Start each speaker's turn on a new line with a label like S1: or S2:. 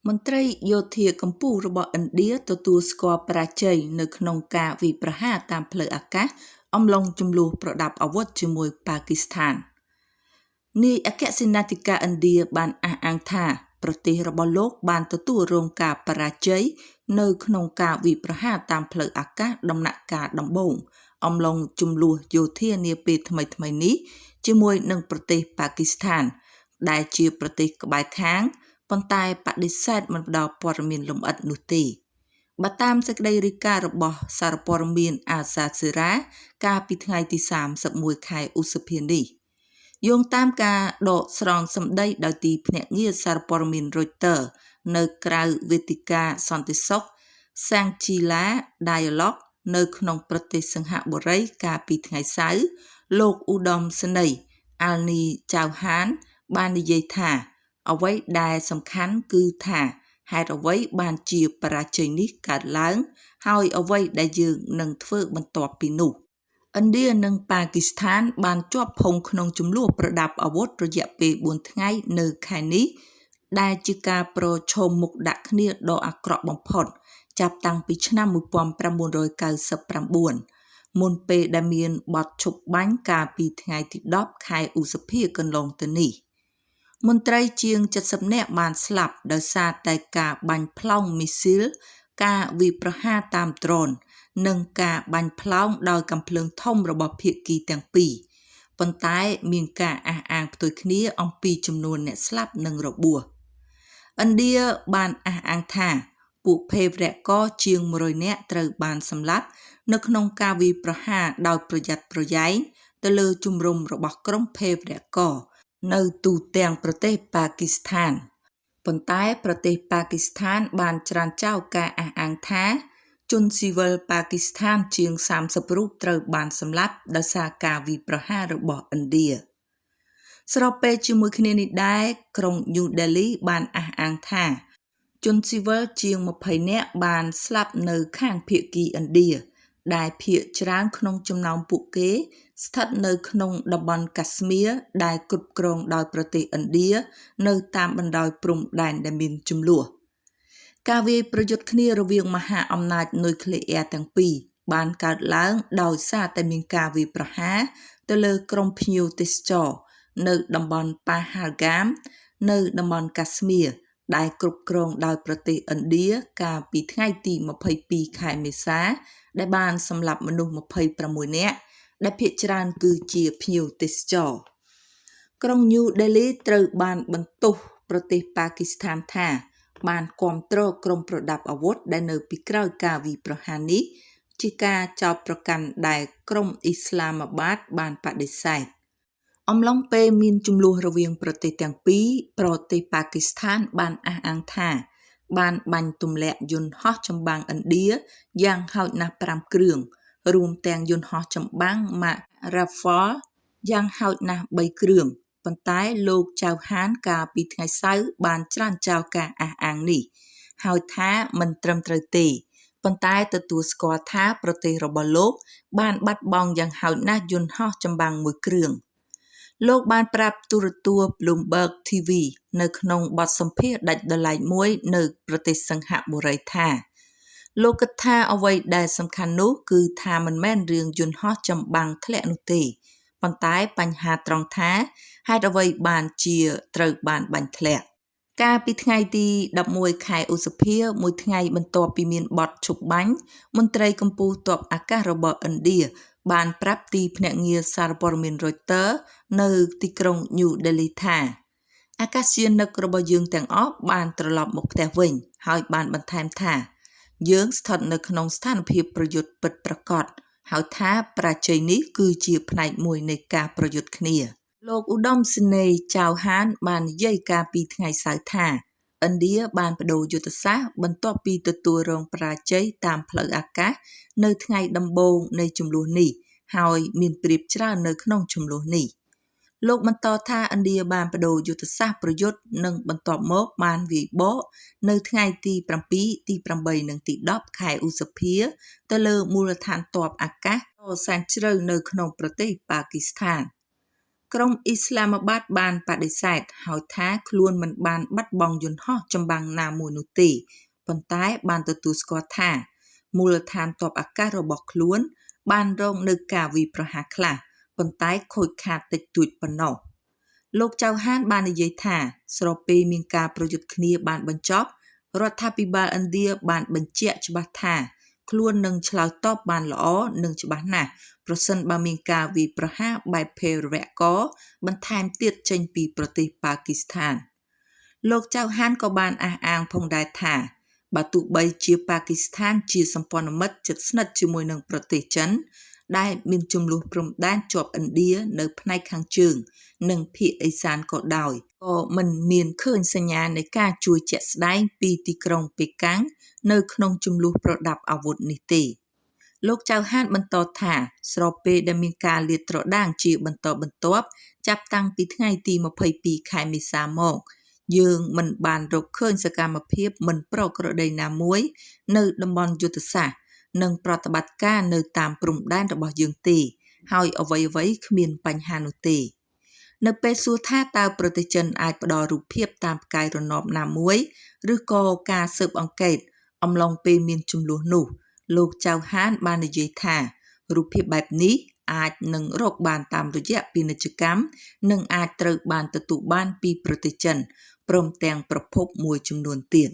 S1: មន្ត្រីយោធាកំពូលរបស់ឥណ្ឌាទទួលស្គាល់បរាជ័យនៅក្នុងការវាយប្រហារតាមផ្លូវអាកាសអំឡុងជម្លោះប្រដាប់អាវុធជាមួយប៉ាគីស្ថាន។ នាយអគ្គសេនាធិការឥណ្ឌាបានអះអាងថាប្រទេសរបស់លោកបានទទួលរងការបរាជ័យនៅក្នុងការវាយប្រហារតាមផ្លូវអាកាសដំណាក់កាលដំបូងអំឡុងជម្លោះយោធានាពេលថ្មីៗនេះជាមួយនឹងប្រទេសប៉ាគីស្ថានដែលជាប្រទេសក្បែរខាងប៉ុន្តែបដិសេធមិនផ្ដល់ព័ត៌មានលម្អិតនោះទេ។ បើតាមសេចក្តីរាយការណ៍របស់សារព័ត៌មានអាល់ហ្សាហ្សេរ៉ាកាលពីថ្ងៃទី31ខែឧសភានេះយោងតាមការដកស្រង់សម្ដីដោយទីភ្នាក់ងារសារព័ត៌មាន Reuters នៅក្រៅវេទិកាសន្តិសុខ Shangri-La Dialogue នៅក្នុងប្រទេសសិង្ហបុរីកាលពីថ្ងៃសៅរ៍លោកឧត្តមសេនីយ៍អាល់នីចៅហានបាននិយាយថាអ្វីដែលសំខាន់គឺថាហេតុអ្វីបានជាបរាជ័យនេះកើតឡើងហើយអ្វីដែលយើងនឹងធ្វើបន្ទាប់ពីនោះ។ ឥណ្ឌានិងប៉ាគីស្ថានបានជាប់ផុងក្នុងជម្លោះប្រដាប់អាវុធរយៈពេល4ថ្ងៃនៅខែនេះដែលជាការប្រឈមមុខដាក់គ្នាដ៏អាក្រក់បំផុតចាប់តាំងពីឆ្នាំ1999មុនពេលដែលមានបទឈប់បាញ់កាលពីថ្ងៃទី10ខែឧសភាកន្លងទៅនេះ។ មន្ត្រីជាង70នាក់បានស្លាប់ដោយសារតែការបាញ់ផ្លោងមីស៊ីលការវាយប្រហារតាមដ្រូននិងការបាញ់ផ្លោងដោយកាំភ្លើងធំរបស់ភាគីទាំងពីរប៉ុន្តែមានការអះអាងផ្ទុយគ្នាអំពីចំនួនអ្នកស្លាប់និងរបួស។ ឥណ្ឌាបានអះអាងថាពួកភេរវករជាង100នាក់ត្រូវបានសម្លាប់នៅក្នុងការវាយប្រហារដោយប្រយ័ត្នប្រយែងទៅលើជំរំរបស់ក្រុមភេរវករនៅទូទាំងប្រទេសប៉ាគីស្ថានប៉ុន្តែប្រទេសប៉ាគីស្ថានបានច្រានចោលការអះអាងថាជនស៊ីវិលប៉ាគីស្ថានជាង30រូបត្រូវបានសម្លាប់ដោយសារការវាយប្រហាររបស់ឥណ្ឌា។ ស្របពេលជាមួយគ្នានេះដែរក្រុងញូដេលីបានអះអាងថាជនស៊ីវិលជាង20នាក់បានស្លាប់នៅខាងភាគីឥណ្ឌាដែលភាគច្រើនក្នុងចំណោមពួកគេស្ថិតនៅក្នុងតំបន់កាស្មៀរដែលគ្រប់គ្រងដោយប្រទេសឥណ្ឌានៅតាមបណ្ដោយព្រំដែនដែលមានជម្លោះ។ ការវាយប្រយុទ្ធគ្នារវាងមហាអំណាចនុយក្លេអ៊ែរទាំងពីរបានកើតឡើងដោយសារតែមានការវាយប្រហារទៅលើក្រុមភ្ញៀវទេសចរនៅតំបន់ប៉ាហាល់ហ្គាមនៅតំបន់កាស្មៀរដែលគ្រប់គ្រងដោយប្រទេសឥណ្ឌាកាលពីថ្ងៃទី22ខែមេសាដែលបានសម្លាប់មនុស្ស26នាក់ដែលភាគច្រើនគឺជាភ្ញៀវទេសចរ។ ក្រុងញូដេលីត្រូវបានបន្ទោសប្រទេសប៉ាគីស្ថានថាបានគាំទ្រក្រុមប្រដាប់អាវុធដែលនៅពីក្រោយការវាយប្រហារនេះជាការចោទប្រកាន់ដែលក្រុមអ៊ីស្លាមាបាតបានបដិសេធ។ អំឡុងពេលមានជម្លោះរវាងប្រទេសទាំងពីរប្រទេសប៉ាគីស្ថានបានអះអាងថាបានបាញ់ទម្លាក់យន្តហោះចម្បាំងឥណ្ឌាយ៉ាងហោចណាស់5គ្រឿងរួមទាំងយន្តហោះចម្បាំងម៉ាក Rafale យ៉ាងហោចណាស់3គ្រឿងប៉ុន្តែលោកចៅហានកាលពីថ្ងៃសៅរ៍បានច្រានចោលការអះអាងនេះហើយថាមិនត្រឹមត្រូវទេប៉ុន្តែទទួលស្គាល់ថាប្រទេសរបស់លោកបានបាត់បង់យ៉ាងហោចណាស់យន្តហោះចម្បាំងមួយគ្រឿង។ លោកបានប្រាប់ទូរទស្សន៍ Bloomberg TV នៅក្នុងបទសម្ភាសន៍ដាច់ដោយឡែកមួយនៅប្រទេសសិង្ហបុរីថាលោកគិតថាអ្វីដែលសំខាន់នោះគឺថាមិនមែនរឿងយន្តហោះចម្បាំងធ្លាក់នោះទេប៉ុន្តែបញ្ហាត្រង់ថាហេតុអ្វីបានជាត្រូវបានបាញ់ធ្លាក់។ កាលពីថ្ងៃទី11ខែឧសភាមួយថ្ងៃបន្ទាប់ពីមានបទឈប់បាញ់មន្ត្រីកម្ពុជាទ័ពអាកាសរបស់ឥណ្ឌាបានប្រាប់ទីភ្នាក់ងារសារព័ត៌មាន Reuters នៅទីក្រុងញូដេលីថាអាកាសយានិករបស់យើងទាំងអស់បានត្រឡប់មកផ្ទះវិញហើយបានបន្ថែមថាយើងស្ថិតនៅក្នុងស្ថានភាពប្រយុទ្ធពិតប្រាកដហើយថាបរាជ័យនេះគឺជាផ្នែកមួយនៃការប្រយុទ្ធគ្នា។ លោកឧត្តមសេនីយ៍ចៅហានបាននិយាយកាលពីថ្ងៃសៅរ៍ថាឥណ្ឌាបានប្ដូរយុទ្ធសាស្ត្របន្ទាប់ពីទទួលរងបរាជ័យតាមផ្លូវអាកាសនៅថ្ងៃដំបូងនៃជម្លោះនេះហើយមានប្រៀបច្រើននៅក្នុងជម្លោះនេះ។ លោកបន្តថាឥណ្ឌាបានប្ដូរយុទ្ធសាស្ត្រប្រយុទ្ធនិងបន្ទាប់មកបានវាយបកនៅថ្ងៃទី7ទី8និងទី10ខែឧសភាទៅលើមូលដ្ឋានទ័ពអាកាសដ៏សែនជ្រៅនៅក្នុងប្រទេសប៉ាគីស្ថាន។ ក្រុមអ៊ីស្លាមាបាតបានបដិសេធ ហើយថាខ្លួនមិនបានបាត់បង់យន្តហោះចម្បាំងណាមួយនោះទេ ប៉ុន្តែបានទទួលស្គាល់ថា មូលដ្ឋានទ័ពអាកាសរបស់ខ្លួនបានរងនូវការវាយប្រហារខ្លះ ប៉ុន្តែខូចខាតតិចតួចប៉ុណ្ណោះ។ លោកចៅហានបាននិយាយថា ស្របពេលមានការប្រយុទ្ធគ្នាបានបញ្ចប់ រដ្ឋាភិបាលឥណ្ឌាបានបញ្ជាក់ច្បាស់ថា ខ្លួននឹងឆ្លើយតបបានល្អនិងច្បាស់ណាស់ ប្រសិនបើមានការវាយប្រហារបែបភេរវករបន្ថែមទៀតចេញពីប្រទេសប៉ាគីស្ថាន។ លោកចៅហានក៏បានអះអាងផងដែរថា បើទោះបីជាប៉ាគីស្ថានជាសម្ព័ន្ធមិត្តជិតស្និទ្ធជាមួយនឹងប្រទេសចិន ដែលមានជម្លោះព្រំដែនជាប់ឥណ្ឌានៅផ្នែកខាងជើង និងភាគឦសានក៏ដោយ ក៏មិនមានឃើញសញ្ញានៃការជួយជាក់ស្ដែងពីទីក្រុងប៉េកាំងនៅក្នុងជម្លោះប្រដាប់អាវុធនេះទេ។ លោកចៅហានបន្តថា ស្របពេលដែលមានការលាតត្រដាងជាបន្តបន្ទាប់ចាប់តាំងពីថ្ងៃទី22ខែមេសាមក យើងមិនបានរកឃើញសកម្មភាពមិនប្រក្រតីណាមួយនៅតំបន់យុទ្ធសាស្ត្រ និងប្រតិបត្តិការនៅតាមព្រំដែនរបស់យើងទេ ហើយអ្វីៗគ្មានបញ្ហានោះទេ។ នៅពេលសួរថាតើប្រទេសចិនអាចផ្ដល់រូបភាពតាមផ្កាយរណបណាមួយ ឬក៏ការស៊ើបអង្កេតអំឡុងពេលមានជម្លោះនោះ លោកចៅហានបាននិយាយថា រូបភាពបែបនេះអាចនឹងរកបានតាមរយៈពាណិជ្ជកម្ម និងអាចត្រូវបានទទួលបានពីប្រទេសចិន ព្រមទាំងប្រភពមួយចំនួនទៀត។